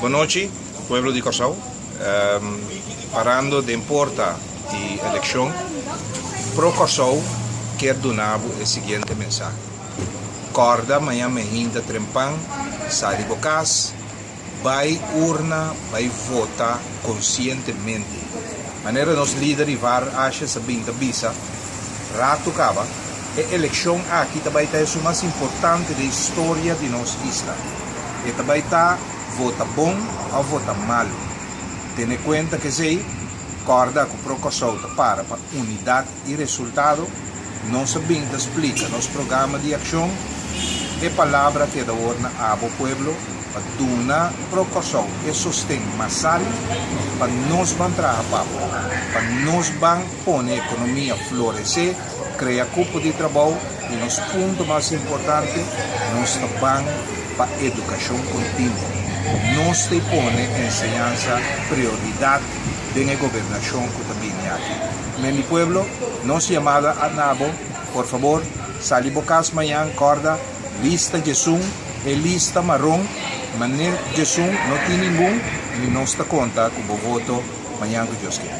Bon nochi, pueblo di Kòrsou. Parando den porta di elekshon, Pro Kòrsou kier duna bo e siguiente mensahe, Kòrda mañan mehinta trempan, sali bo kas, bai urna, bai vota konsientemente. Manera nos lider Ivar Asjes a bin ta bisa ratu kaba, e elekshon aki ta bai ta esun mas importante den historia di nos isla. E ta bai ta vota bon òf vota malu. Tene kuenta ku esei, kòrda ku Pro Kòrsou ta para pa unidat i resultado. Nos a bin ta splika nos programa di akshon. E palabra keda awor na abo pueblo pa duna Pro Kòrsou e sosten masal pa nos ban traha pa bo, pa nos ban pone ekonomia floresé, krea kupo di trabou i nos punto mas importante, nos ta ban pa edukashon kontinuo. Nos ta pone enseñansa prioridat den e gobernashon ku ta bini aki. Men di pueblo, nos yamada a na bo, por fabor, sali bo kas mañan, kòrda, lista djesun, e lista maron, mané djesun no tin ningun, i nos ta konta ku bo voto mañan ku Dios kier.